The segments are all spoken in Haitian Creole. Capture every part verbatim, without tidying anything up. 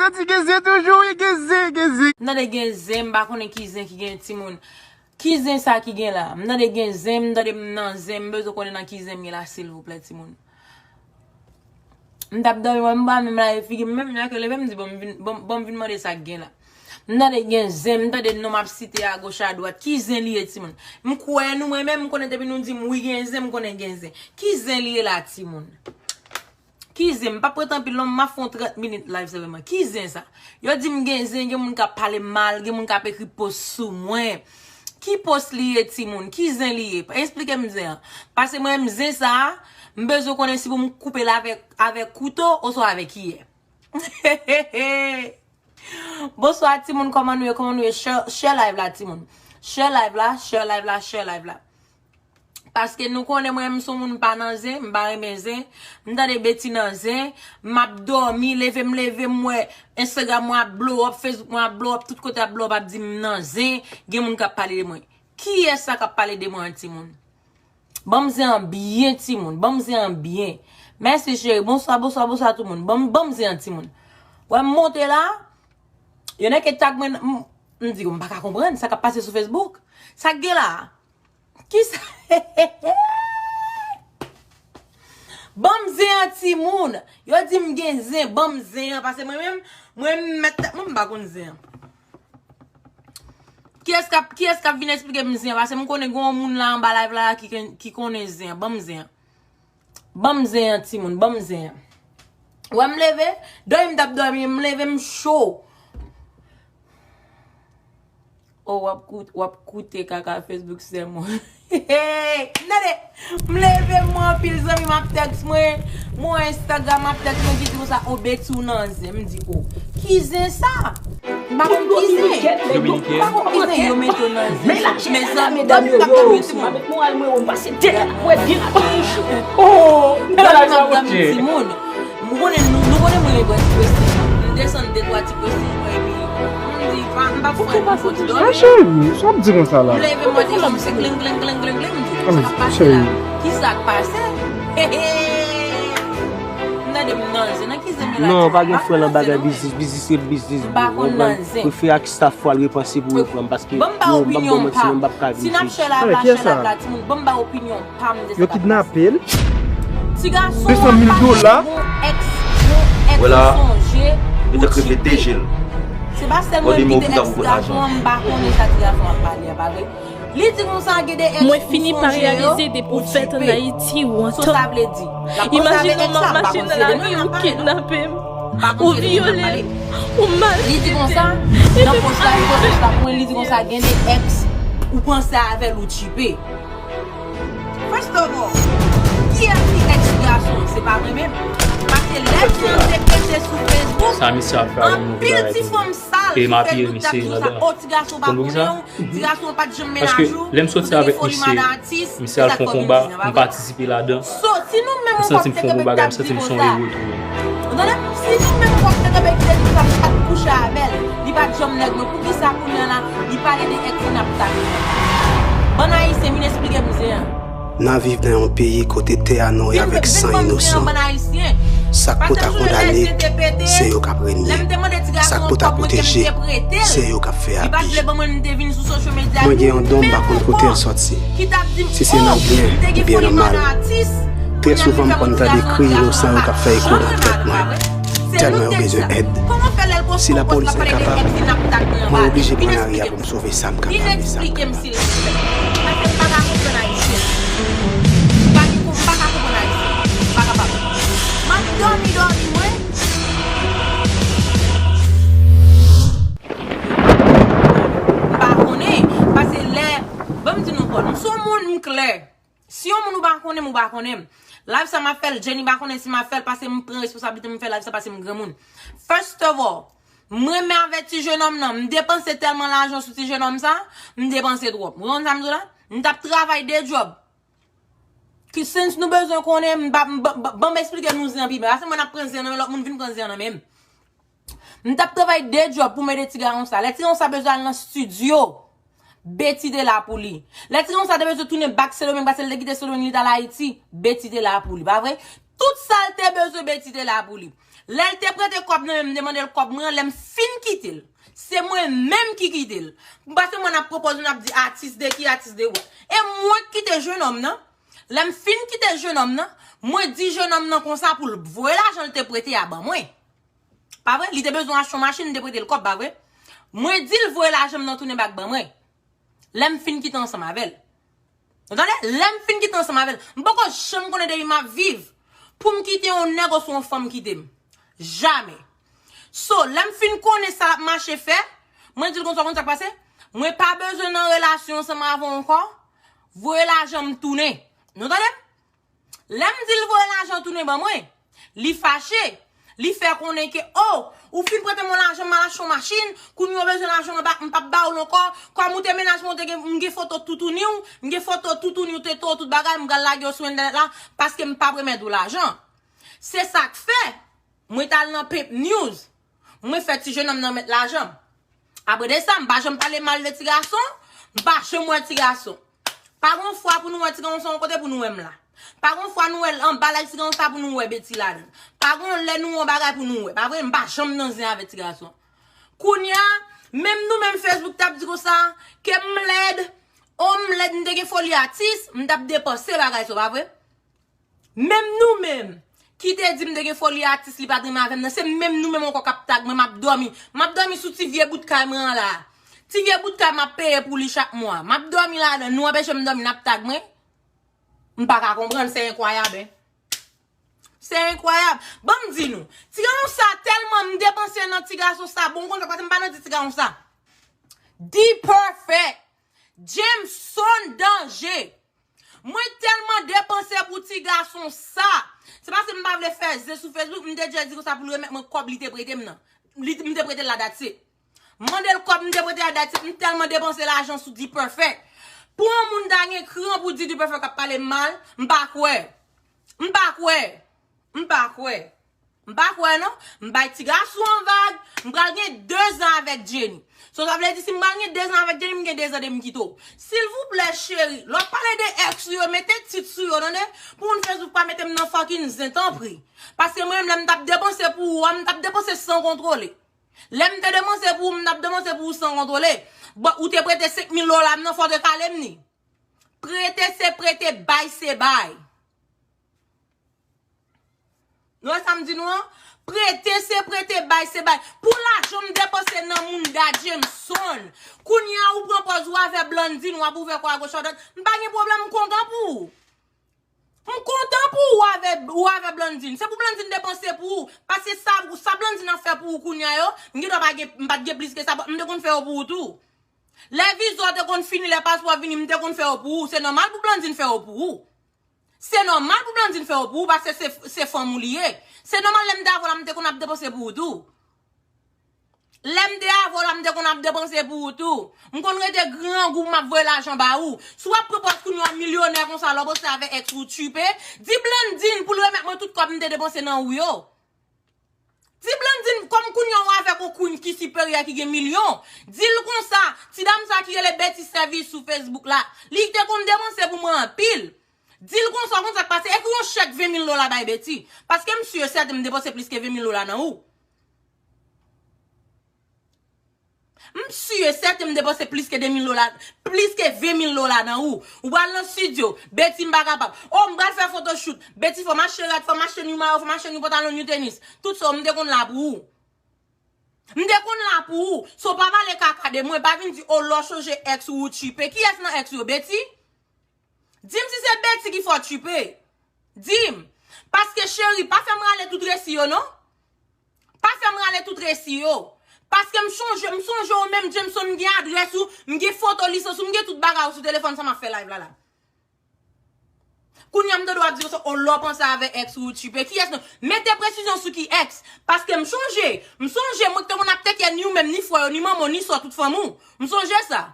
Yo di gen zen toujou, wi, gen zen, gen zen. M tande gen zen, m pa konnen ki zen ki gen timoun. Ki zen sa ki gen la? M tande gen zen, m tande m nan zen, m bezwen konnen nan ki zen m ye la, silvouplè, timoun. M t ap dòmi, wè, m pa menm lave figi m, menm jan ke leve, m di, bon, m vin, bon, bon, m vin mande sa k gen la. M tande gen zen, m tande non m ap site agoch adwat. Ki zen li ye, timoun? M kwè nou, mwen menm, m konnen depi nou di m wi gen zen, m konnen gen zen. Ki zen li ye la, timoun? Ki zen? M p ap ret anpil non, m ap fè yon trant minit live sèlman. Ki zen sa? Yo di m gen zen, gen moun k ap pale m mal, gen moun k ap ekri post sou mwen. Ki post li ye, timoun? Ki zen li ye? Esplike m zen an. Paske mwen menm zen sa a, m bezwen konnen si pou m koupe l avèk, avèk kouto oswa avèk kiyè. Bonswa timoun, kòman nou ye? Kòman nou ye? Share, share live la timoun. Share live la, share live la, share live la. Paske nou konnen mwen, m se yon moun m pa nan zen, m pa renmen zen. M tande Betty nan zen, m ap dòmi, leve m leve, m wè Instagram mwen ap blow up, Facebook mwen ap blow up, tout kote ap blow up, ap di m nan zen, gen moun k ap pale de mwen. Kiyès sa k ap pale de mwen an, timoun? Ban m zen an byen, timoun, ban m zen an byen. Mèsi, cheri. Bonswa, bonswa, bonswa, tout moun. Ban m, ban m zen an, timoun. Wè, m monte la, yo nèk e tag mwen, m, m di, m pa ka konprann sa k ap pase sou Facebook. Sa k gen la? Kisa? Ban m zen an, timoun. Yo di m gen zen, ban m zen an. Paske mwen menm, mwen menm, mwen m pa konn zen an. Kiyès k ap, kiyès k ap vin esplike m zen an? Paske m konnen gen yon moun la anba live la ki, ki konnen zen an. Ban m zen an. Ban m zen an, timoun. Ban m zen an. Wè m leve, dòmi m t ap dòmi, m leve, m cho. Oh, w ap kout-, w ap koute kaka Facebook sèlman. Tande, m leve, m wè anpil zanmi m ap tèks mwen, m wè Instagram ap tèks mwen ki di konsa, "O, Betty, ou nan zen." M di, "O, ki zen sa?" M pa konn ki zen. M pa konn ki zen yo mete w nan zen. Mezanmi, dòmi m t ap dòmi, timoun. Oh, dòmi m ap dòmi, timoun. M konnen nou, nou konnen mwen gen ti prestige. M desann de twa ti prestige mwen epi m di, pa, m p ap fè yon fo ti dòmi. Cheri, sa w ap di konsa la? M leve, m wè telefòn se kling, kling, kling, kling, kling. M di, sa k ap pase la? Kisa k pase? He, he. M tande m nan zen, nan ki zen m ye la? Non, pa gen frè nan bagay biznis, biznis ret biznis, bro. M pa konn nan zen. Prefere ak staff ou al repanse pou reprann, paske yo, m p ap bon manti, non, m p ap ka vin jije. Si n ap share live la, share live la, timoun, ban m bay opinyon. Yo kidnape l. Ti gason an pa gen bon èks, bon èks. Vwala, li t ap regle de je l. Se pa sèlman li kite èks gason an, m pa konnen sa ti gason an ap pale a, pa vre? Li di konsa gen de èks ou sonje yo, ou tchipe. So sa vle di, l ap panse avèk èks la, m pa konn si se de mwen l ap pale non. Ou vyole l, ou maltrete l. Li di konsa, nan pòs la, li pran pòs la pou mwen, li di konsa gen de èks ou panse avè l, ou tchipe. First of all, kiyès ki èks gason an? Se pa mwen menm. Paske lè fi an te pete sou Facebook, anpil ti fanm sal sou Facebook t ap di konsa, o, ti gason pa konnen w, ti gason an pa t janm mennen ajou, ou te gen foli madan atis, se sa k fè w vin di sa, pa vre? So, si nou menm nou p ap te kanpe k t ap di konsa, ou tande? Si nou menm nou p ap te kanpe k te di konsa, m pa t kouche avè l, li pa t janm nèg mwen, poukisa kounye a la, li pale de èks li n ap tak li? Bann Ayisyen, vin esplike m zen an. N ap viv nan yon peyi kote tè a nwaye avèk san inosan. Sa k pota kondane, se yo k ap renye. Sa k pota pwoteje, se yo k ap fè abi. Mwen gen yon don, m pa konn kote l sòti. Si se nan byen oubyen nan mal. Trè souvan, m konn tande kri inosan yo k ap fè eko nan tèt mwen. Tèlman yo bezwen èd. Si lapolis enkapab, mwen oblije pran lari a pou m sove sa m kapab e sa m kapab. Silvouplè. Paske m pa ka konprann Ayisyen. M pa gen kon-, m pa ka konprann Ayisyen. M pa kapab. M ap dòmi, dòmi, mwen. M pa konnen. Paske lè, ban m di nou, Paul, m se yon moun, m klè. Si yon moun ou pa konnen m, ou pa konnen m. Live sa m ap fè l, Jenny pa konnen si m ap fè l, paske m pran responsablite m fè live sa, paske m granmoun. First of all, m renmen avèk ti jenòm nan, m depanse tèlman lajan sou ti jenòm sa, m depanse twòp. Ou konn sa m di w la? M t ap travay de djòb. Ki since nou bezwen konnen, m pa, m, ban, ban, ban m esplike nou zen an pi byen. Paske mwen ap pran zen an nan men lòt moun, vin pran zen an nan men m. M t ap travay de djòb pou m ede ti gason sa. Lè ti gason sa bezwen al nan estidyo, Betty te la pou li. Lè ti gason sa te bezwen tounen back Sendomeng, paske l te kite Sendomeng, li t al Ayiti, Betty te la pou li, pa vre? Tout sa l te bezwen, Betty te la pou li. Lè l te prete kòb nan men m, m te mande l kòb mwen an, lè m fin kite l, se mwen menm ki kite l. M pase mwen ap pwopoze, n ap di atis de ki, atis de what. E mwen k kite jennonm nan. Lè m fin kite jennonm nan, mwen di jennonm nan konsa pou l voye lajan l te prete a ban mwen. Pa vre? Li te bezwen achte yon machin, m te prete l kòb, pa vre? Mwen di l voye lajan m nan tounen back ban mwen. Lè m fin kite ansanm avè l. Ou tande? Lè m fin kite ansanm avè l. M poko janm konnen depi m ap viv pou m kite yon nèg oswa yon fanm kite m. Jamè. So, lè m fin konnen sa l ap mache fè, mwen di l konsa, konn sa k pase? Mwen pa bezwen nan relasyon ansanm avè w ankò. Voye lajan m tounen. Nou tande m? Lè m di l voye lajan tounen ban mwen, li fache. Li fè konnen ke, o, ou fin prete mwen lajan, m al achte yon machin, kounye a w bezwen lajan nan bak, m p ap ba w l ankò. Kòm ou te mennaj mwen, ou te gen, m gen foto toutouni w, m gen foto toutouni w te to, tout bagay, m pral lage yo sou entènèt la, paske m p ap remèt ou lajan. Se sa k fè, mwen t al nan Pimp News, mwen fè ti jennonm nan remèt lajan m. Apre de sa, m pa janm pale mal de ti gason, m pa janm wè ti gason. Pa gon fwa pou nou wè ti gason yon kote pou nou wè m la. Pa gon fwa nou wè l anba live ti gason sa pou nou wè Betty ladan. Pa gon lè nou wè yon bagay pou nou wè. Pa vre, m pa janm nan zen avèk ti gason. Kounye a, menm nou menm Facebook t ap di konsa, ke m lèd, o m lèd, m te gen foli atis, m t ap depanse bagay sa, pa vre? Menm nou menm, ki te di m te gen foli atis, li pa t renmen avè m nan, se menm nou menm ankò k ap tag mwen, m ap dòmi. M ap dòmi sou ti vye bout kay mwen an la. Ti vye bout kay m ap peye pou li chak mwa. M ap dòmi ladan, nou anpeche m dòmi, n ap tag mwen. M pa ka konprann, se enkwayab, en. Se enkwayab. Ban m di nou, ti gason sa tèlman m depanse nan ti gason sa, bon, ou konn sa k pase, m pa nan di ti gason sa. D-Perfect, Jameson Danje. Mwen tèlman depanse pou ti gason sa. Se paske m pa vle fè zen sou Facebook, m te djè di konsa pou l remèt mwen kòb li te prete m nan. Li, m te prete l la, that's it. M mande l kòb m te prete a, that's it. M tèlman depanse lajan sou D-Perfect. Pou yon moun ta gen kran pou di D-Perfect ap pale m mal, m pa kwè. M pa kwè. M pa kwè. M pa kwè non. M bay ti gason an vag. M pral gen de zan avèk Jenny. So, sa vle di, si m pral gen de zan avèk Jenny, m gen de zan de m kite w. Silvouplè, cheri, lè w ap pale de ex ou yo, mete tit sou yo, tande? Pou moun Facebook pa mete m nan fucking zen, tanpri. Paske mwen menm, lè m t ap depanse pou ou a, m t ap depanse san kontwole. Lè m te depanse pou ou, m t ap depanse pou ou san kontwole. Bon, ou te prete senk mil dola m nan, fò w te kale m ni. Prete se prete, bay se bay. Nou wè sa m di nou an? Prete se prete, bay se bay. Pou lajan m depanse nan moun da Jameson, kounye a ou pran pòz ou avè Blondine, w ap ouvè kò a goch a dwat. M pa gen pwoblèm, m kontan pou ou. M kontan pou ou avè, ou avè Blondine. Se pou Blondine depanse pou ou. Paske sa, sa Blondine ap fè pou ou kounye a yo, m gen dwa pa gen, m pa t gen plis ke sa, but m te konn fè yo pou ou tou. Lè viza w te konn fini, lè paspò vini, m te konn fè yo pou ou. Se nòmal pou Blondine fè yo pou ou. Se nòmal pou Blondine fè yo pou ou, paske se, se fanm ou li ye. Se nòmal, lè m te avè w la, m te konn ap depanse pou ou tou. Lè m te avè w la, m te konn ap depanse pou ou tou. M konn rete grangou, m ap voye lajan ba ou. Si w ap pran pòz kounye a w milyonè konsa, lè w panse avè ex ou tchipe, di Blondine pou l remèt mwen tout kòb m te depanse nan ou yo. Di Blondine, kòm kounye a w avèk yon queen ki siperyè, ki gen milyon, di l konsa, ti dam sa ki rele Betty Service sou Facebook la, li te konn depanse pou mwen anpil. Di l konsa, w konn sa k pase, ekri yon chèk ven mil dola bay Betty. Paske m si e sèten m depanse plis ke ven mil dola nan ou. M si e sèten m depanse plis ke de mil dola, plis ke ven mil dola nan ou. Ou pral nan estidyo, Betty m pa kapab. O, m pral fè photoshoot, Betty fò m achte rad, fò m achte new mayo, fò m achte new pantalon, new tenis. Tout sa, m te konn la pou ou. M te konn la pou ou. So, pa pale kaka de mwen, pa vin di, o, lè w chonje ex ou, ou tchipe. Kiyès nan ex ou yo, Betty? Di m si se Betty ki fè w tchipe. Di m. Paske cheri, pa fè m rale tout resi yo non. Pa fè m rale tout resi yo. Paske m chonje, m sonje w menm, Jameson, m gen adrès ou, m gen foto lisans ou, m gen tout bagay ou sou telefòn sa m ap fè live la la. Kounye a m tande w ap di konsa, o, lè w panse avè ex ou, ou tchipe. Kiyès nan? Mete presizyon sou ki ex. Paske m chonje, m sonje mwen ki te konn ap take care ni ou menm, ni frè yo, ni manman w, ni sè w, tout fanmi w. M sonje sa.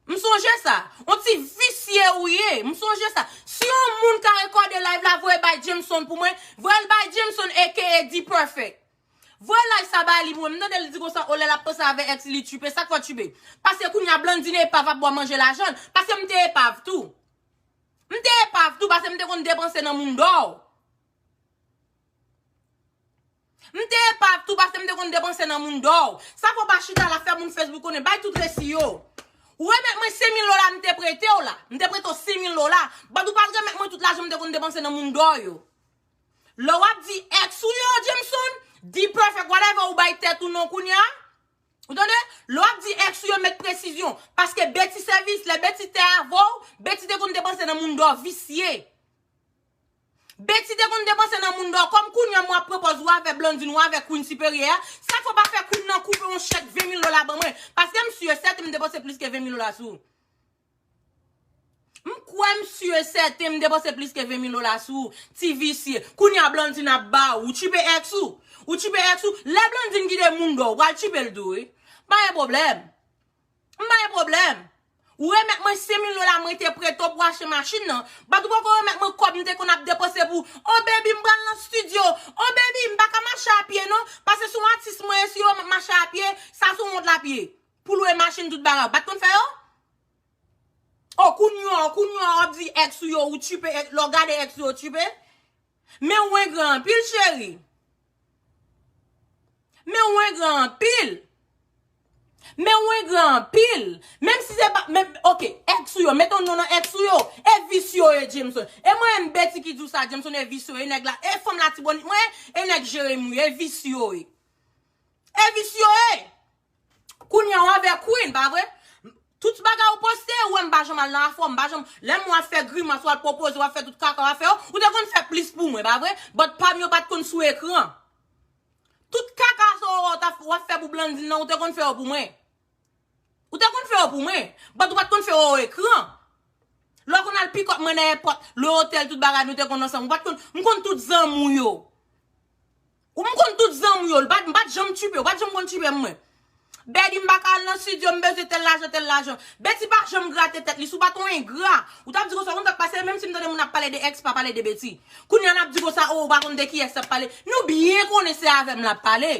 M sonje sa. On ti visye ou ye. M sonje sa. Si yon moun ka rekòde live la, voye bay Jameson pou mwen. Voye l bay Jameson, A K A D-Perfect. Voye live sa bay li pou mwen. M tande l di konsa, o, lè l ap panse avè ex li tchipe. Sa k fè w tchipe? Paske kounye a Blondine epav ap bò manje lajan l. Paske m te epav tou. M te epav tou, paske m te konn depanse nan moun dò. M te epav tou paske m te konn depanse nan moun dò. Sa fè w pa chita la fè moun Facebook konnen. Bay tout resi yo. Ou remèt mwen senk mil dola m te prete w la. M te prete w senk mil dola. But ou pa t remèt mwen tout lajan m te konn depanse nan moun dò yo. Lè w ap di ex ou yo, Jameson, di perfect whatever ou bay tèt ou non kounye a. Ou tande? Lè w ap di ex ou yo, met presizyon. Paske Betty sèvis, lè Betty te avè w, Betty te konn depanse nan moun dò visye. Betty te konn depanse nan moun dò. Kòm kounye a m w ap pran pòz ou avè Blondine, ou avè Queen Siperyè a, sa fè w pa fè Queen nan koupe yon chèk ven mil dola ban mwen. Paske m si e sèten m depanse plis ke ven mil dola sou ou. M kwè m si e sèten m depanse plis ke ven mil dola sou ou, ti visye. Kounye a Blondine ap ba ou, ou tchipe ex ou. Ou tchipe ex ou. Lè Blondine kite moun dò, ou pral tchipe l tou, wi. Pa gen pwoblèm. M pa gen pwoblèm. Ou remèt mwen senk mil dola mwen te prete w pou achte machin nan. But ou poko remèt mwen kòb m te konn ap depanse pou, oh baby, m pral nan studio. Oh baby, m pa ka mache a pye non. Paske se yon atis mwen ye, si yo m ap mache a pye, sa se yon wont l ap ye. Pou lwe machin, tout bagay. Ou pa t konn fè yo? Oh, kounye a, kounye a, w ap di ex ou yo, ou tchipe, ex- lè w gade ex ou yo, ou tchipe. Men ou engran anpil, cheri. Men ou engran anpil. Men ou engran anpil. Menm si se pa, men, ok, ex ou yo, mete yon non nan ex ou yo. E vis yo ye, Jameson. E mwen, m Betty ki di w sa, Jameson, e vis yo ye, nèg la, e fanm Latibonit mwen, e nèg Jeremi, e vis yo ye. E vis yo ye. Kounye a, w avè Queen, pa vre? Tout bagay ou poste, ou wè m pa janm al nan afè w, m pa janm, lè m wè w ap fè grimas, w al pwopoze, w ap fè tout kaka w ap fè yo, ou te konn fè plis pou mwen, pa vre? But pa m yo pa t konn sou ekran. Tout kaka sa w wè w t ap, w ap fè pou Blondine nan, ou te konn fè yo pou mwen. Ou te konn fè yo pou mwen, but ou pa t konn fè yo ekran. Lè w konn al pick up mwen nan èpòt, le otèl, tout bagay, nou te konn ansanm. Ou pa t konn, m konn tout zanmi w yo. Ou m konn tout zanmi w yo. Li pa t, m pa t janm tchipe, ou pa t janm konn tchipe mwen. Betty, m pa ka al nan studio, m bezwen tèl lajan, tèl lajan. Betty pa janm grate tèt li, si w pa t yon engra. Ou t ap di konsa, ou konn sa k pase, menm si m tande moun ap pale de ex, pa pale de Betty. Kounye a n ap di konsa, oh, ou pa konn de kiyès l ap pale. Nou byen konnen se avè m l ap pale.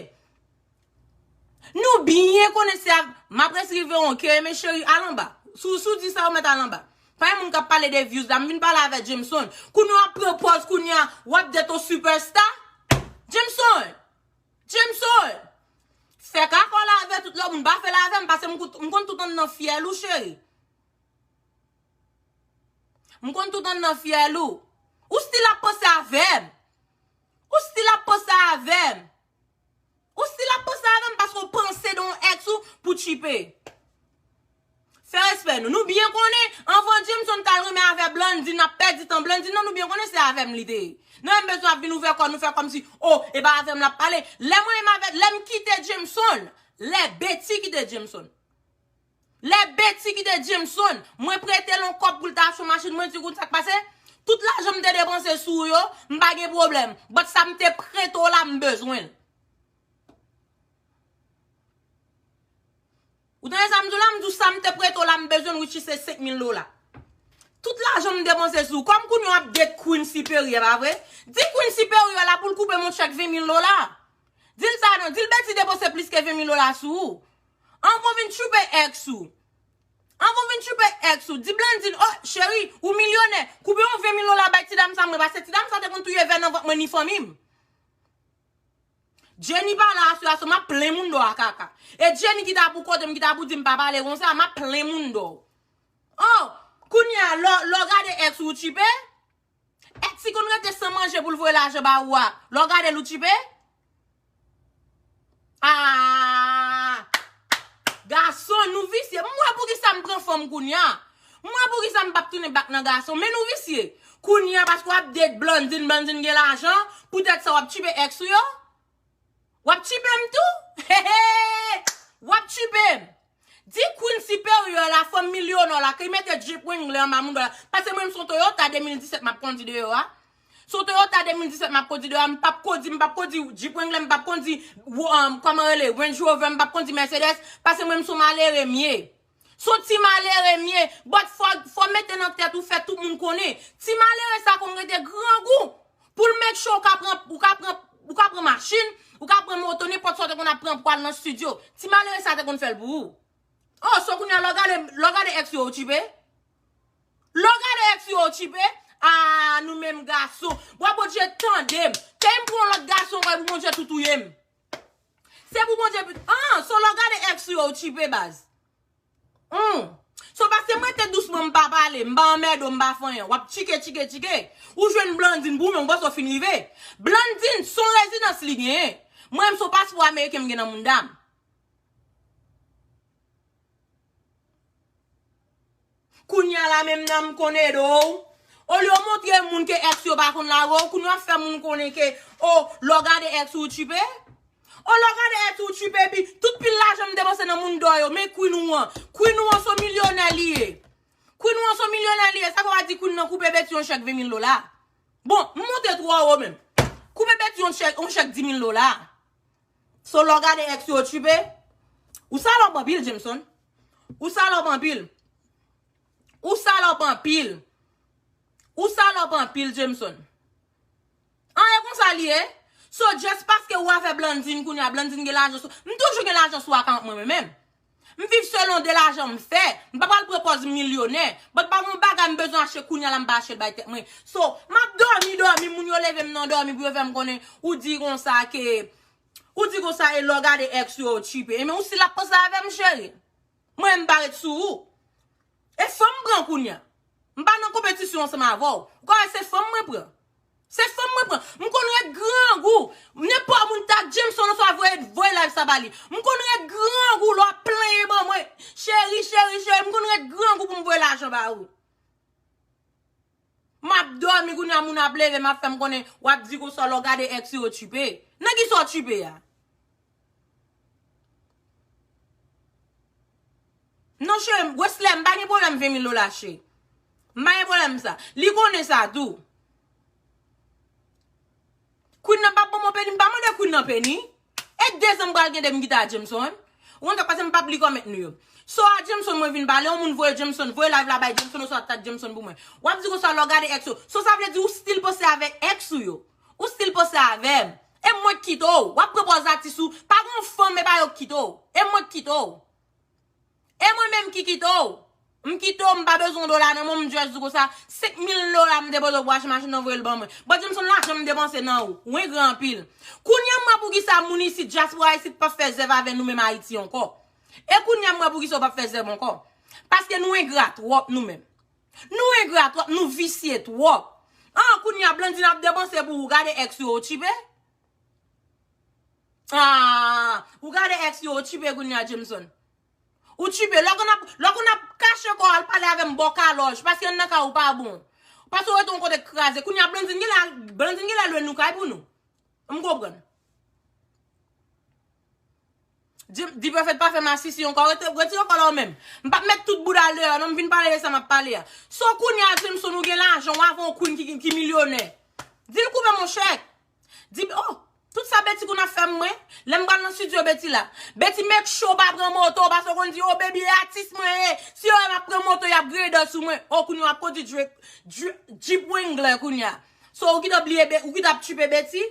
Nou byen konnen se avè m. M ap resi rive yon kè, men cheri, al anba. Si w, si w di sa, ou mèt al anba. Pa gen moun k ap pale de views la, m vin pale avè Jameson. Kounye a w ap pran pòz, kounye a, w ap date yon superstar. Jameson! Jameson! Fè kaka w la avè tout lòt moun, pa fè l avè m, paske m kout-, m konn tout anndan fyèl ou, cheri. M konn tout anndan fyèl ou. Ou still ap panse avè m. Ou still ap panse avè m. Ou still ap panse avè m paske w panse de yon ex ou pou tchipe. Fè respè nou. Nou byen konnen, anvan Jameson t al renmen avè Blondine, n ap pèdi tan Blondine nan, nou byen konnen se avè m li te ye. Nou menm bezwen ap vin ouvè kò nou, fè kòmsi, oh, e pa avè m l ap pale. Lè mwen menm avè, lè m kite Jameson, lè Betty kite Jameson. Lè Betty kite Jameson, mwen prete l yon kòb pou l ta achte yon machin, mwen di, kout sa k pase? Tout lajan m te depanse sou ou yo, m pa gen pwoblèm. But sa m te prete w la, m bezwen l. Ou tande sa m di w la? M di w sa m te prete w la, m bezwen l, which is se senk mil dola. Tout lajan m depanse sou ou. Kòm kounye a w ap date Queen Siperyè, pa vre? Di Queen Siperyè la pou l koupe m yon chèk ven mil dola. Di l sa non, di l Betty depanse plis ke ven mil dola sou ou. Anvan w vin tchipe ex ou. Anvan w vin tchipe ex ou, di Blondine, oh, cheri, ou milyonè, koupe yon ven mil dola bay ti dam sa mwen, paske ti dam sa te konn touye vè nan vant mwen ni fanmi m. Jenny pa la aswè a, so m ap plen moun dò a kaka. E Jenny ki ta pou kote m, ki ta pou di m pa pale konsa, m ap plen moun dò. Oh, kounye a, lè, lè w gade ex ou tchipe, ex ki konn rete san manje pou l voye lajan ba ou a, lè w gade l ou tchipe? Ah! Gason, nou visye. M wè poukisa m pran fanm kounye a. M wè poukisa m p ap tounen back nan gason. Men nou visye. Kounye a, paske w ap date Blondine, Blondine gen lajan, poutèt sa w ap tchipe ex ou yo? W ap tchipe m tou? Hehe! W ap tchipe m. Di Queen Siperyè la, fanm milyonè la, ki mete Jeep Wrangler anba moun dò la. Paske mwen, m se yon Toyota de mil disèt m ap kondi deyò a. Se yon Toyota de mil disèt m ap kondi deyò a, m p ap kondi, m p ap kondi Jeep Wrangler, m p ap kondi, um, kòman rele, Range Rover, m p ap kondi Mercedes, paske mwen, m se yon malere m ye. Se yon ti malere m ye, but fò, fò mete nan tèt ou, fè tout moun konnen. Ti malere sa konn rete grangou. Pou l make sure ou ka pran, ou ka pran, ou ka pran machin, ou ka pran moto, nenpòt sa w te konn ap pran pou al nan studio. Ti malere sa te konn fè l pou ou. Oh, so kounye a, lè w gade, lè w gade ex yo, ou tchipe? Lè w gade ex yo, ou tchipe? Ah, nou menm gason. Bwa Bondye tande m. Ke m pran lòt gason, wè pou Bondye tou touye m. Se pou Bondye pi-, ah, so lè w gade ex ou yo, ou tchipe baz. Hmm. So paske mwen te dousman, m pa pale, m pa anmède w, m pa fè anyen. W ap tchike, tchike, tchike. Ou jwenn Blandine pou mwen, ou panse w fin rive. Blandine, se yon rezidans li genyen. Mwen, m se yon paspò ameriken m gen nan mouda m. Kounye a la menm nan m konn ede w. Olye w montre moun ke ex yo pa konn lage w, kounye a w ap fè moun konnen ke, o, lè w gade ex ou, ou tchipe. O, lè w gade ex ou, ou tchipe, epi tout pil lajan m depanse nan moun dò yo, men Queen ou an. Queen ou an se yon milyonè li ye. Queen ou an se yon milyonè li ye, sa vle di Queen nan koupe Betty yon chèk ven mil dola. Bon, m monte twò wo menm. Koupe Betty yon chèk, yon chèk di mil dola. So, lè w gade ex yo, ou tchipe. Ou salòp anpil, Jameson. Ou salòp anpil. Ou salòp anpil. Ou salòp anpil, Jameson. An, e konsa li ye. So, just paske ou avè Blandine kounye a, Blandine gen lajan sou, m toujou gen lajan sou akant mwen, mwen menm. M viv selon de lajan m fè. M pa pral pran pòz milyonè. But pa gon bagay m bezwen achte kounye a la, m pa achte l bay tèt mwen. So, m ap dòmi, dòmi, moun yo leve m nan dòmi pou yo fè m konnen, ou di konsa ke, ou di konsa e lè w gade ex yo, ou tchipe. Ebyen, ou still ap panse avè m, cheri. Mwen, m pa ret sou ou. E fanm m pran kounye a. M pa nan konpetisyon ansanm avè w. Ou ka wè se fanm mwen pran. Se fanm mwen pran. M konn ret grangou. Nenpòt moun ta Jameson oswa voye, voye live sa ba li. M konn ret grangou lè w ap plenyen ban mwen. Cheri, cheri, cheri. M konn ret grangou pou m voye lajan ba ou. M ap dòmi kounye a, moun ap leve, m ap fè m konnen, w ap di konsa lè w gade ex yo, ou tchipe. Nan kisa w tchipe a? Non, cheri, Wesley, m pa gen pwoblèm ven mil dola, cheri. M pa gen pwoblèm sa. Li konnen sa tou. Queen nan p ap ban mwen peni, m pa mande Queen nan peni. E de zan m pral gen de m kite a Jameson. Ou konn sa k pase, m p ap li kòmèt nou yo. So a Jameson mwen vin pale, yon moun voye Jameson, voye live la bay Jameson, oswa tag Jameson pou mwen. W ap di konsa lè w gade ex yo. So sa vle di ou still panse avèk ex ou yo. Ou still panse avè m. E mwen k kite w. W ap pran pòz atis ou. Pa gen yon fanm, e pa yo k kite w. E mwen k kite w. E mwen menm ki kite w. M kite w, m pa bezwen yon dola nan men w, m just di konsa, senk mil dola m depoze w pou achte machin nan voye l ban mwen. But Jameson, lajan m depanse nan ou. Ou engra anpil. Kounye a m wè poukisa moun isit, dyaspora isit, p ap fè zèv avè nou menm Ayiti ankò. E kounye a m wè poukisa w p ap fè zèv ankò. Paske nou engra twòp nou menm. Nou engra twòp, nou visye twòp. An, kounye a Blandine ap depanse pou ou, gade ex yo, ou tchipe. Ah, ou gade ex yo, ou tchipe kounye a Jameson. Ou tchipe, lè w konn ap, lè w konn ap kache kò w al pale avè m bò kalòj, paske anndan kay ou pa bon. Paske w rete yon kote k kraze. Kounye a Blandine genlè, Blandine genlè lwe nou kay pou nou. M konprann. Di, di Perfect pa fè masisi ankò, rete, retire kò la w menm. M p ap met tout bouda l deyò, non, m vin pale de sa m ap pale a. So kounye a Jameson ou gen lajan, w avè yon queen ki, ki milyonè. Di l koupe monchè. Di, oh, tout sa Betty konn ap fè mwen. Lè m pral nan studio Betty la. Betty make sure w pa pran moto, paske w konn di, oh, baby, e atis mwen ye. Si yo wè m ap pran moto, y ap grade sou mwen. Oh, kounye a w ap kondui Drake, Dri-, Jeep Wrangler kounye a. So, ou kite bliye Be-, ou kite ap tchipe Betty?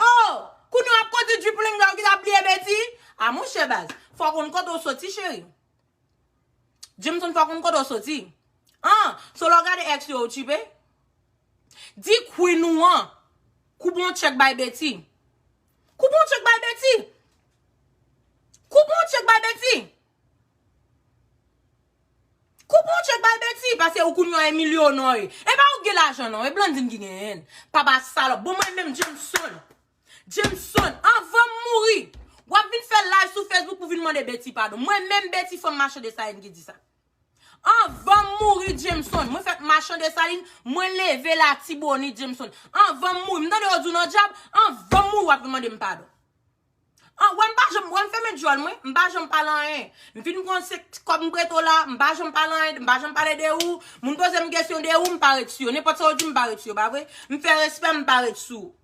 Oh, kounye a w ap kondui Jeep Wrangler, ou kite ap bliye Betty? A monchè baz, fò w konn kote w soti, cheri. Jameson, fò w konn kote w soti. An, so lè w gade ex yo, ou tchipe? Di queen ou an, koupe yon tchèk bay Betty. Koupe yon tchèk bay Betty. Koupe yon tchèk bay Betty. Koupe yon tchèk bay Betty, paske ou kounye a e milyonè w ye. E pa ou k gen lajan non, e Blandine ki genyen l. Papa salòp. Bon, mwen menm Jameson. Jameson, anvan m mouri, w ap vin fè live sou Facebook pou vin mande Betty padon. Mwen menm Betty fanm Machann Desalin ki di sa. Anvan m mouri Jameson, mwen fèt Machann Desalin, mwen leve Latibonit Jameson. Anvan m mouri, m tande yo di w nan djab, anvan m mouri w ap vin mande m padon. An, wè m pa janm, wè m fèmen djòl mwen, m pa janm pale anyen. M fin pran se kòb m prete w la, m pa janm pale anyen, m pa janm pale de ou. Moun poze m kesyon de ou, m pa ret sou yo. Nenpòt sa w di, m pa ret sou yo, pa vre? M fè respè, m pa ret sou ou.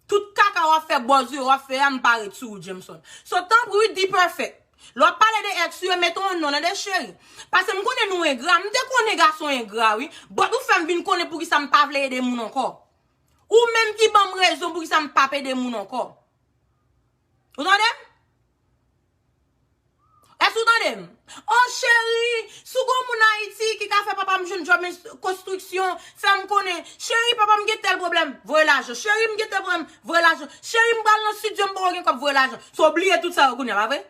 Tout kaka w ap fè, bòz yo w ap fè a, m pa ret sou ou, Jameson. So, tanpri, wi, D-Perfect. Lè w ap pale de ex ou yo, mete yon non nan de cheri. Paske m konnen nou engra. M te konnen gason engra, wi. But ou fè m vin konnen poukisa m pa vle ede moun ankò. Ou menm ki ban m rezon poukisa m p ap ede moun ankò. Ou tande m? Èske ou tande m? Oh, cheri, si w gon moun Ayiti ki ka fè papa m jwenn djòb konstriksyon, fè m konnen. Cheri, papa m gen tèl pwoblèm, voye lajan. Cheri, m gen tèl pwoblèm, voye lajan. Cheri, m pral nan estidyo, m poko gen kòb, voye lajan. So w bliye tout sa yo kounye a, pa vre?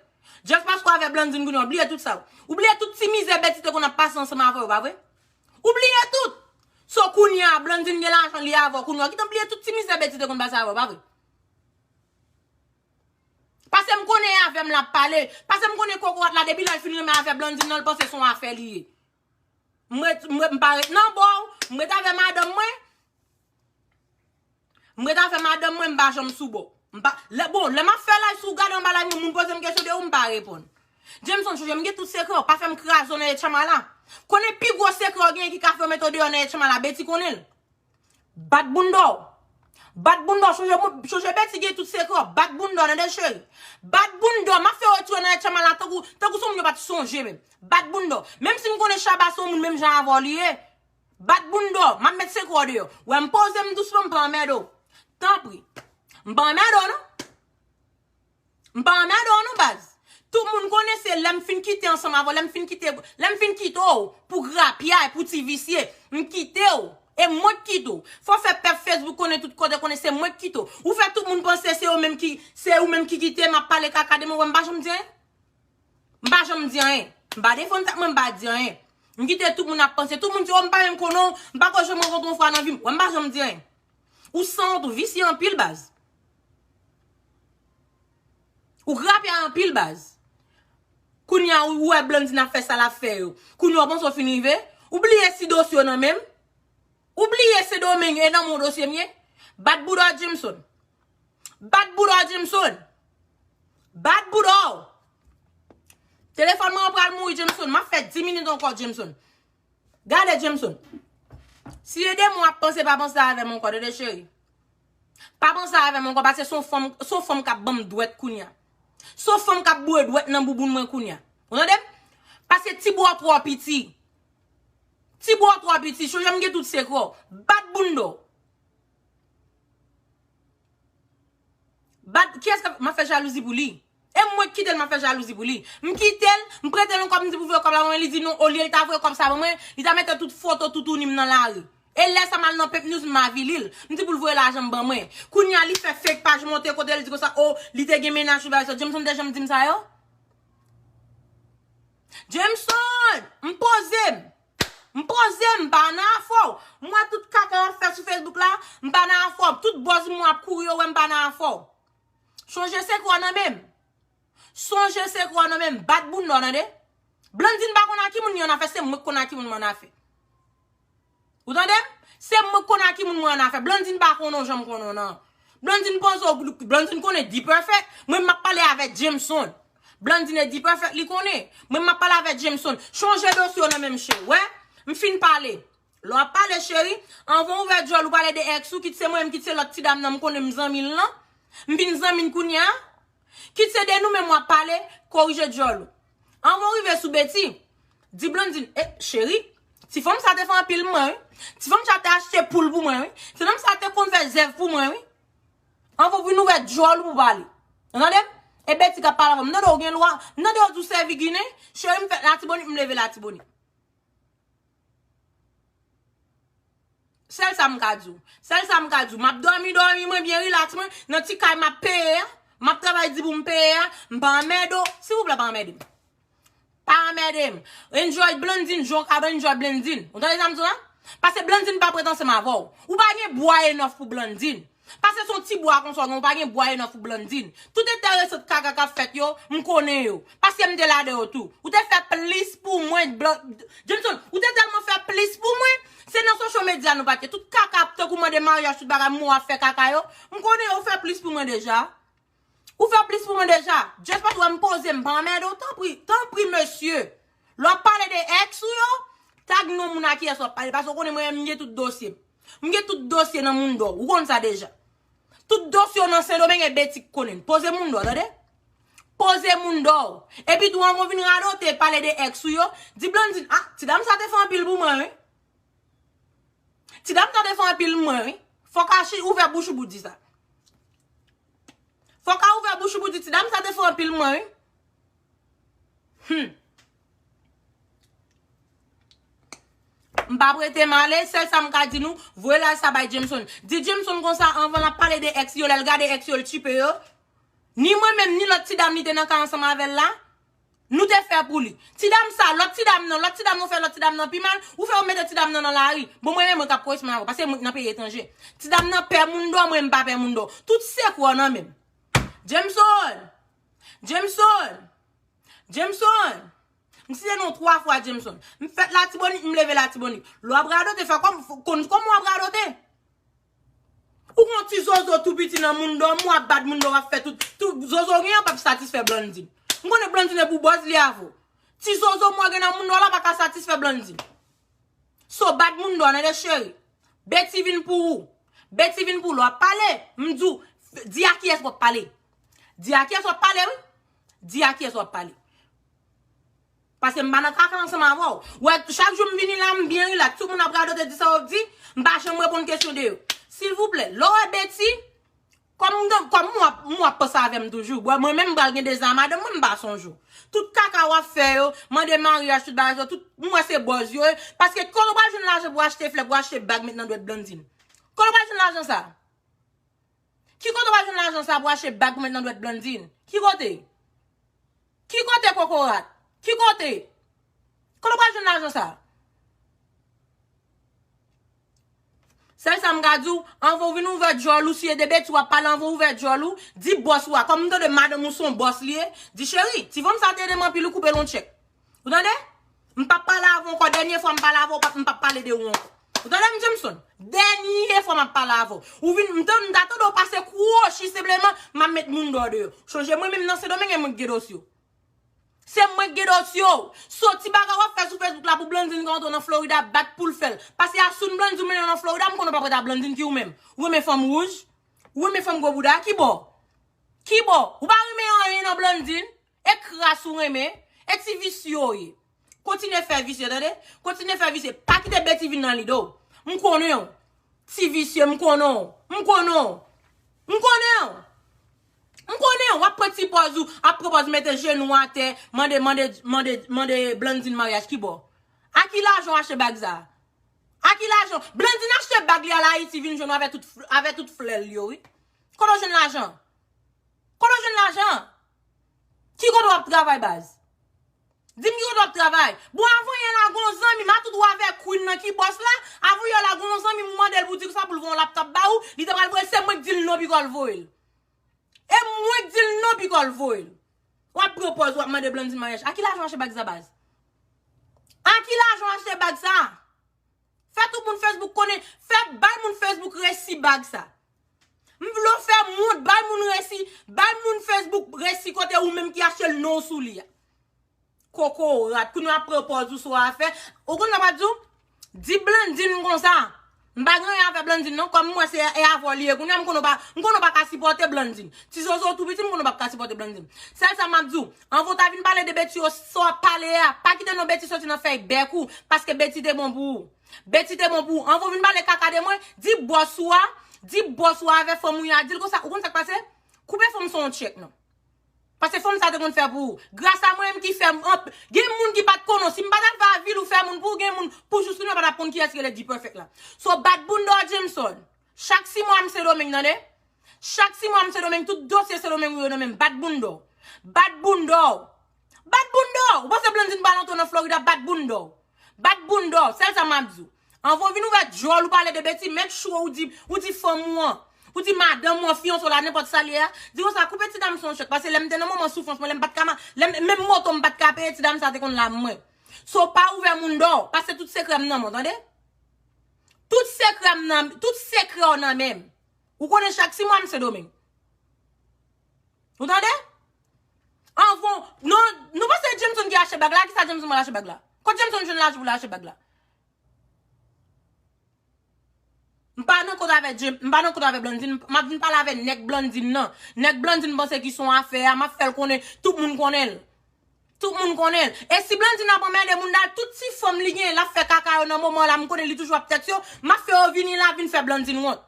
Just paske w avè Blandine kounye a, w bliye tout sa yo. Ou bliye tout ti mizè Betty te konn ap pase ansanm avè w, pa vre? Ou bliye tout. So kounye a, Blandine gen lajan li avè w kounye a, ou gentan bliye tout ti mizè Betty te konn pase avè w, pa vre? Pase m konnen e avè m l ap pale. Pase m konnen kokorat la, depi lè l fin renmen avè Blandine nan, l panse se yon afè li ye. M ret, m ret, m pa ret nan bò w, m ret avè madanm mwen. M ret avè madanm mwen, m pa janm sou bò. M pa, lè, bon, lè m ap fè live, si w gade anba live mwen, moun poze m kesyon de ou, m pa reponn. Jameson, chonje m gen tout sekrè w, pa fè m kraze w nan etchanm la. Konnen pi gwo sekrè w genyen ki ka fè yo mete w deyò nan etchanm la, Betty konnen l. Bat bounda w. Bat bounda w, chonje, chonje Betty gen tout sekrè w. Bat bounda w, tande cheri. Bat bounda w, m ap fè w retire w nan etchanm la, tankou, tankou se yon moun yo pa t sonje menm. Bat bounda w. Menm si m konnen Shabba se yon moun menm jan avè w li ye. Bat bounda w, m ap met sekrè w deyò. Wè m poze m dousman, m pa anmède w. Tanpri. M pa anmède w non. M pa anmède w non, baz. Tout moun konnen se lè m fin kite ansanm avè w, lè m fin kite, lè m fin kite w pou grapyay, pou ti visye, m kite w. E mwen k kite w. Fò w fè pèp Facebook konnen tout kote, konnen se mwen k kite w. Ou fè tout moun panse se ou menm ki, se ou menm ki kite m ap pale kaka de mwen, wè m pa janm di anyen. M pa janm di anyen. M pa defann tèt mwen, m pa di anyen. M kite tout moun ap panse. Tout moun di, o, m pa menm konnen w, m pako janm rankontre w yon fwa nan vi m. Wè, m pa janm di anyen. Ou sanwont, ou visye anpil, baz. Ou grapyay anpil, baz. Kounye a, ou wè Blandine ap fè sa l ap fè yo. Kounye a, w panse w fin rive? Ou bliye si dosye w nan men m? Ou bliye Sendomeng e nan men w dosye m ye? Bat bouda w, Jameson. Bat bouda w, Jameson. Bat bouda w. Telefòn mwen an pral mouri, Jameson. M ap fè dis minit ankò, Jameson. Gade, Jameson. Si e de mwa w ap panse, pa panse avè m ankò, tande cheri. Pa panse avè m ankò, paske se yon fanm, se yon fanm k ap ban m dwèt kounye a. Se yon fanm k ap boure dwèt nan bouboun mwen kounye a. Ou tande m? Paske ti bra w twò piti. Ti bra w twò piti, chonje m gen tout sekrè w. Bat bounda w. Bat, kiyès k ap, m ap fè jalouzi pou li? E mwen k kite l, m ap fè jalouzi pou li. M kite l, m prete l yon kòb, m di pou voye kòb la ban mwen, li di non, olye l ta voye kòb sa ban mwen, li ta mete tout foto toutouni m nan lari. E lè sa m al nan Pep News, m avili l. M di pou l voye lajan m ban mwen. Kounye a, li fè fake paj monte kote l di konsa, o, li te gen mennaj, bagay sa. Jameson te janm di m sa yo? Jameson, m poze m. M poze m, m pa nan afè w. M wè tout kaka w ap fè sou Facebook la, m pa nan afè w. Tout buzz mwen ap kouri yo wè m pa nan afè w. Chonje sekrè w nan men m. Sonje sekrè w nan men m. Bat bounda w, tande. Blandine pa konn a ki moun li an afè, se mwen k konn a ki moun mwen an afè. Ou tande m? Se mwen k konn a ki moun mwen an afè. Blandine pa konnen w jan m konnen w nan. Blandine panse w, Blandine konnen D-Perfect. Mwen m ap pale avèk Jameson. Blandine e D-Perfect li konnen. Mwen m ap pale avèk Jameson. Chonje dosye w nan men m cheri. Wè, m fin pale. Lè w ap pale cheri, anvan w ouvè djòl ou pale de ex ou, kit se mwen menm, kit se lòt ti dam nan m konnen m zanmi l lan. M vin zanmi l kounye a. Kit se de nou menm w ap pale, korije djòl ou. Anvan w rive sou Betty, di Blandine, e, cheri, ti fanm sa te fè anpil mwen, wi. Ti fanm sa te achte poul pou mwen, wi. Ti fanm sa te konn fè zèv pou mwen, wi. Anvan w vin ouvè djòl ou pou pale. Ou tande m? E Betty k ap pale avè w. M tande w gen lwa, m tande w di w sèvi ginen, cheri m fèt Latibonit, m leve Latibonit. Sèl sa m ka di w. Sèl sa m ka di w. M ap dòmi, dòmi mwen byen rilaks mwen. Nan ti kay m ap peye a. M ap travay di pou m peye a. M pa anmède w. Silvouplè, pa anmède m. Pa anmède m. Enjoy Blandine, jan w ka enjoy Blandine. Ou tande sa m di w la? Paske Blandine pa prèt ansanm avè w. Ou pa gen bwa enòf pou Blandine. Paske se yon ti bwa konsa w gen, ou pa gen bwa enòf pou Blandine. Tout enteresan kaka k ap fèt yo, m konnen yo. Paske m te la de yo tou. Ou te fè plis pou mwen, Blan-, Jameson, ou te tèlman fè plis pou mwen. Se nan social media nou pa t ye. Tout kaka ap tankou mande maryaj, tout bagay, mwen w ap fè kaka yo. M konnen yo, ou fè plis pou mwen deja. Ou fè plis pou mwen deja. Just paske w wè m poze, m pa anmède w, tanpri, tanpri, mesye. Lè w ap pale de ex ou yo, tag non moun a kiyès w ap pale, paske w konnen mwen menm m gen tout dosye m. M gen tout dosye nan moun dò, ou konn sa deja. Tout dosye w nan Sendomeng e Betty k konnen l. Poze moun dò, tande? Poze moun dò. Epi tou, anvan w vin radote, pale de ex ou yo, di Blandine, ah, ti dam sa te fè anpil pou mwen, wi. Ti dam sa te fè anpil mwen, wi. Fòk Achi ouvè bouch ou pou di sa. Fòk a ouvè bouch ou pou di ti dam sa te fè anpil mwen, wi. Hmm. M p ap rete m ale, sèl sa m ka di nou, voye laj sa bay Jameson. Di Jameson konsa anvan l ap pale de ex yo, lè l gade ex yo, l tchipe yo. Ni mwen menm, ni lòt ti dam li te nan kay ansanm avè l la, nou te fè pou li. Ti dam sa, lòt ti dam nan, lòt ti dam nan fè lòt ti dam nan pi mal, ou fè yo mete ti dam nan nan lari. Bon, mwen menm, mwen k ap koresponn avè w, paske mwen nan peyi etranje. Ti dam nan pè moun dò, mwen m pa pè moun dò. Tout sekrè w nan men m. Jameson! Jameson! Jameson! M site non twa fwa Jameson. M fèt Latibonit, m leve Latibonit. Lè w ap radote, fè kòm, konn kòman w ap radote. Ou gon ti zozo tou piti nan moun dòm, w ap bat moun dòm, w ap fè tout, tout zozo w gen an p ap satisfè Blandine. M konnen Blandine e pou bòz li avè w. Ti zozo mwen gen nan moun dòm la pa ka satisfè Blandine. So bat moun dòm, tande cheri. Beti vin pou ou. Beti vin pou ou. Lè w ap pale, m di w, di a kiyès w ap pale. Di a kiyès w ap pale, wi. Di a kiyès w ap pale. Paske m pa nan kaka ansanm avè w. Wè, chak jou m vini la, m byen rilaks. Tout moun ap radote, di sa yo di, m pa janm reponn kesyon de yo. Silvouplè, lè w wè Beti, kòm m, kòm m w ap, m w ap panse avè m toujou. Wè, mwen menm m pral gen deza madanm mwen, m pa sonje w. Tout kaka w ap fè yo, mande maryaj, tout bagay sa, tout, m wè se bòz yo ye. Paske kote w pral jwenn lajan pou achte flè, pou achte bag met nan dwèt Blandine? Kote w pral jwenn lajan sa? Ki kote w pral jwenn lajan sa pou achte bag pou met nan dwèt Blandine? Ki kote? Ki kote, kokorat? Ki kote? Kote w pral jwenn lajan sa? Sèl sa m ka di w, anvan w vin ouvè djòl ou, si e de Beti w ap pale, anvan w ouvè djòl ou, di bòs ou a, kòm m tande madanm ou se yon bòs li ye, di cheri, ti fanm sa te ede m anpil, ou koupe l yon tchèk. Ou tande? M p ap pale avè w ankò. Dènye fwa m pale avè w, m p ap pale de ou ankò. Ou tande m, Jameson? Dènye fwa m ap pale avè w. Ou vin, m te, m ta tande w pase kwochi senpleman, m ap met moun dò deyò. Chonje mwen menm nan Sendomeng e mwen k gen dosye w. Se mwen k gen dosye w. So ti bagay w ap fè sou Facebook la pou Blandine ka antre nan Florida bat pou l fè l. Pase a soun Blandine ou mennen nan Florida, m konnen w p ap rete a Blandine ki ou menm. Ou renmen fanm wouj? Ou renmen fanm gwo bouda? Ki bò? Ki bò? Ou pa renmen anyen nan Blandine? E kras ou renmen, e ti visye w ye. Kontinye fè visye, tande? Kontinye fè visye. Pa kite Beti vin nan lide w. M konnen w. Ti visye, m konnen w. M konnen w. M konnen w. M konnen w. W ap pran ti pòz ou, ap pran pòz mete jenou atè, mande, mande, mande, mande Blandine maryaj ki bò? A ki lajan w achte bag sa? A ki lajan? Blandine achte bag li al Ayiti vin jwenn w avè tout, avè tout flè l yo, wi. Kote w jwenn lajan? Kote w jwenn lajan? Ki kote w ap travay, baz? Di m ki kote w ap travay. Bon, avan yè la, gon zanmi m, a tout ou avè Queen nan ki bòs la, avan yè la, gon zanmi m ou mande l pou di sa pou l voye yon laptop ba ou, li te pral voye, se mwen k di l non piko l voye l. E mwen k di l non piko l voye l. W ap pran pòz, w ap mande Blandine maryaj. A ki lajan w achte bag sa, baz? A ki lajan w achte bag sa? Fè tout moun Facebook konnen, fè bay moun Facebook resi bag sa. M vle w fè m wont, bay moun resi, bay moun Facebook resi kote ou menm ki achte l non w sou li a. Kokorat, kounye a pran pòz ou sou afè. Ou konn sa m ap di w? Di Blandine konsa. M pa gen anyen avè Blandine non, kòm m wè se e avè w li ye. Kounye a m konnen w pa, m konnen w pa ka sipòte Blandine. Ti zozo w tou piti, m konnen w p ap ka sipòte Blandine. Sèl sa m ap di w, anvan w ta vin pale de Beti yo, sa w ap pale a, pa kite non Beti soti nan fèy bèk ou, paske Beti te bon pou ou. Beti te bon pou ou. Anvan w vin pale kaka de mwen, di bòs ou a, di bòs ou a avè fanm ou a, di l konsa, ou konn sa k pase? Koupe fanm sa yon tchèk non. Paske fanm sa te konn fè pou ou. Gras a mwen menm ki fè m, gen moun ki pa t konnen w. Si m pa t al fè avil ou fè moun pou ou, gen moun pou jis kounye a pa t ap konn kiyès ki rele D-Perfect la. So bat bounda w Jameson. Chak sis mwa m Sendomeng, tande? Chak sis mwa m Sendomeng, tout dosye Sendomeng ou yo nan men m. Bat bounda w. Bat bounda w. Bat bounda w. Ou panse Blandine pral antre nan Florida, bat bounda w. Bat bounda w. Sèl sa m ap di w. Anvan w vin ouvè djòl ou pale de Beti, make sure ou di, ou di fanm ou an, ou di madanm ou an, fiyanse w la, nenpòt sa l ye a, di konsa, koupe ti dam sa yon tchèk, paske lè m te nan moman soufrans mwen, lè m pa t ka ma-, lè m, menm moto m pa t ka peye, ti dam sa te konn lav mwen. So pa ouvè moun dò, paske tout sekrè m nan men w, tande? Tout sekrè m nan, tout sekrè w nan men m. Ou konnen chak sis mwa m Sendomeng. Ou tande? Anvan, non, nou panse Jameson ki achte bag la? Kisa Jameson pral achte bag la? Kot Jameson jwenn lajan pou l achte bag la? M pa nan kont avè James, m pa nan kont avè Blandine, m ap vin pale avè nèg Blandine nan. Nèg Blandine panse ki se yon afè a, m ap fè l konnen, tout moun konnen l. Tout moun konnen l. E si Blandine ap anmède moun dal, tout ti fanm li genyen, l ap fè kaka yo nan moman la, m konnen li toujou ap tèks yo, m ap fè yo vini la, vin fè Blandine wont.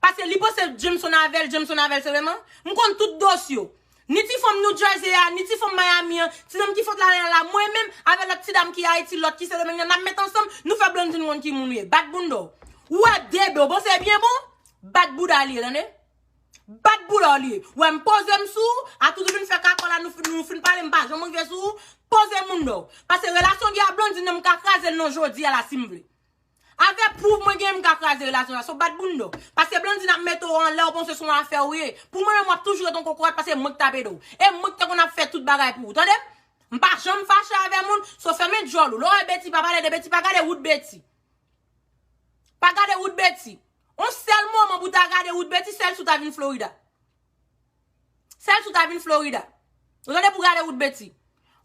Paske li panse Jameson avè l, Jameson avè l, se vreman. M konn tout dosye w. Ni ti fanm New Jersey a, ni ti fanm Miami an, ti nonm ki fòt la la, mwen menm, avè lòt ti dam ki Ayiti, lòt ki Sendomeng nan, n ap met ansanm, nou fè Blondine konn ki moun ou ye. Bat bounda w. Ou wè debe w, bon, se byen bon? Bat bouda li ye, tande? Bat bouda w li ye. Ou wè m poze m sou ou, a tout ou vin fè kakò la, nou fin, nou fin pale, m pa janm rive sou ou, poze bounda w. Pase relasyon w gen a Blondine nan, m ka kraze l nan jodi a la si m vle. Avè pwouv mwen gen, m ka kraze relasyon la. So bat bounda w. Pase Blondine ap mete w anlè, w panse se yon afè ou ye. Pou mwen menm, w ap toujou ret yon kokorat, pase mwen k t ap ede w. E mwen k te konn ap fè tout bagay pou ou, tande? M pa janm fache avè moun, so fèmen djòl ou. Lè w wè Betty, pa pale de Betty, pa gade wout Betty. Pa gade wout Betty. On sèl moman pou ta gade wout Betty, sèl si w ta vin Florida. Sèl si w ta vin Florida. Ou tande, pou gade wout Betty.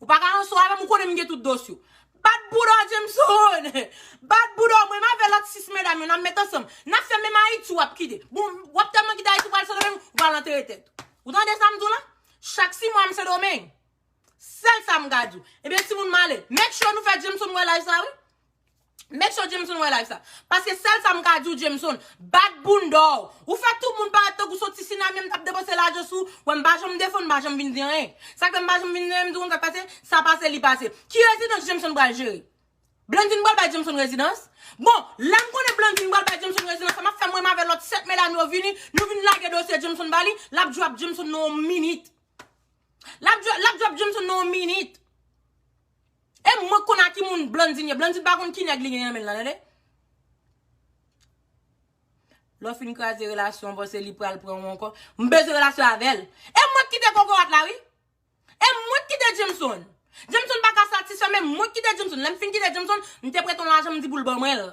Ou pa ka anso avè m, ou konnen m gen tout dosye w. Bat bouda w, Jameson! Bat bouda w, mwen m avè lòt sis medam yo, n ap met ansanm. N ap fè menm Ayiti w ap kite. Bon, w ap tèlman kite Ayiti, w pral Sendomeng, ou pral antere tèt ou. Ou tande sa m di w la? Chak sis mwa m Sendomeng. Sèl sa m ka di w. Ebyen, timoun m ale. Make sure nou fè Jameson wè live sa, wi. Make sure Jameson wè live sa. Pase sèl sa m ka di w, Jameson, bat bounda w. Ou fè tout moun parèt tankou se yon ti sinamye m t ap depanse lajan sou ou. Wè, m pa janm defann, m pa janm vin di anyen. Sa k fè m pa janm vin di anyen, m di w konn sa k pase, sa pase, li pase. Ki rezidans Jameson pral jere? Blondine pral bay Jameson rezidans? Bon, lè m konnen Blondine pral bay Jameson rezidans, sa m ap fè mwen menm avè lòt sèt medam yo vini, nou vin lage dosye Jameson ba li, l ap drop Jameson nan yon minit. L ap dro-, l ap drop Jameson nan yon minit. E mwen k konn a ki moun Blondine ye. Blondine pa konn ki nèg li gen nan men l lan, tande? Lè w fin kraze relasyon, w panse li pral pran w ankò. M bezwen relasyon avè l. E mwen k kite kokorat la, wi. E mwen k kite Jameson. Jameson pa ka satisfè, men mwen k kite Jameson. Lè m fin kite Jameson, m te prete yon lajan, m di pou l ban mwen l.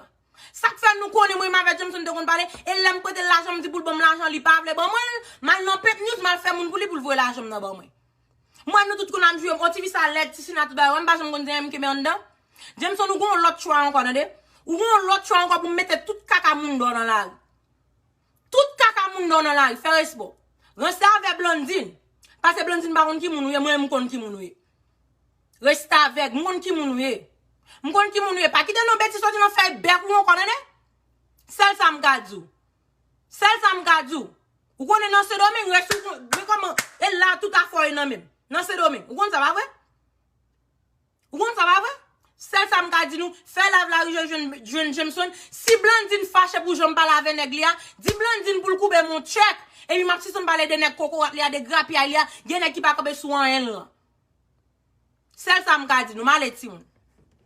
Sa k fè nou konnen mwen menm avè Jameson te konn pale, e lè m prete l lajan, m di pou l ban m lajan, li pa vle ban mwen l, m al nan Pep News, m al fè moun pou li pou l voye lajan m nan ban mwen. Mwen, nou tout konn ap jwe, on ti fi sa lèd, ti sina tout bagay, wè m pa janm konn se m kenbe anndan. Jameson, ou gon lòt chwa ankò, tande? Ou gon lòt chwa ankò pou m mete tout kaka moun dò nan lari. Tout kaka moun dò nan lari, fè respè w. Ranse avè Blondine. Pase Blondine pa konn ki moun ou ye, mwen, m konn ki moun ou ye. Restavèk, m konn ki moun ou ye. M konn ki moun ou ye. Pa kite non Betty soti nan fèy bèk ou ankò, tande? Sèl sa m ka di w. Sèl sa m ka di w. Ou konnen nan Sendomeng, rès ou kon-, men kòman, e la tout afè w ye nan men m. Nan Sendomeng. Ou konn sa, pa vre? Ou konn sa, pa vre? Sèl sa m ka di nou, fè live la rive jwenn, jwenn Jameson. Si Blondine fache pou jan m pale avè nèg li a, di Blondine pou l koube m yon tchèk. Epi m ap sispann pale de nèg kokorat li a, de grapyay li a, gen nèg ki pa kanpe sou anyen l lan. Sèl sa m ka di nou, m ale timoun.